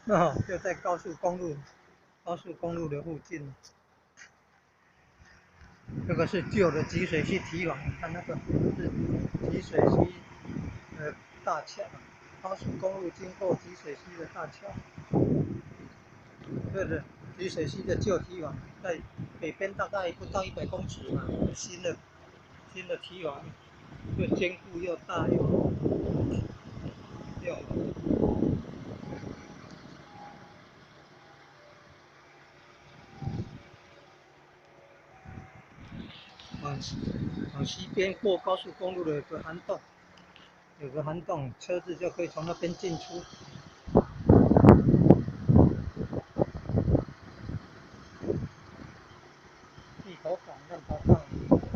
哦，就在高速公路，高速公路的附近。這個是舊的集水區堤防，你看那個是集水區的大橋，高速公路經過集水區的大橋。這個集水區的舊堤防在北邊大概不到100公尺嘛，新的堤防又堅固又大又好。往西邊過高速公路的有個涵洞，有個涵洞，車子就可以從那邊進出。地頭港、爛頭港。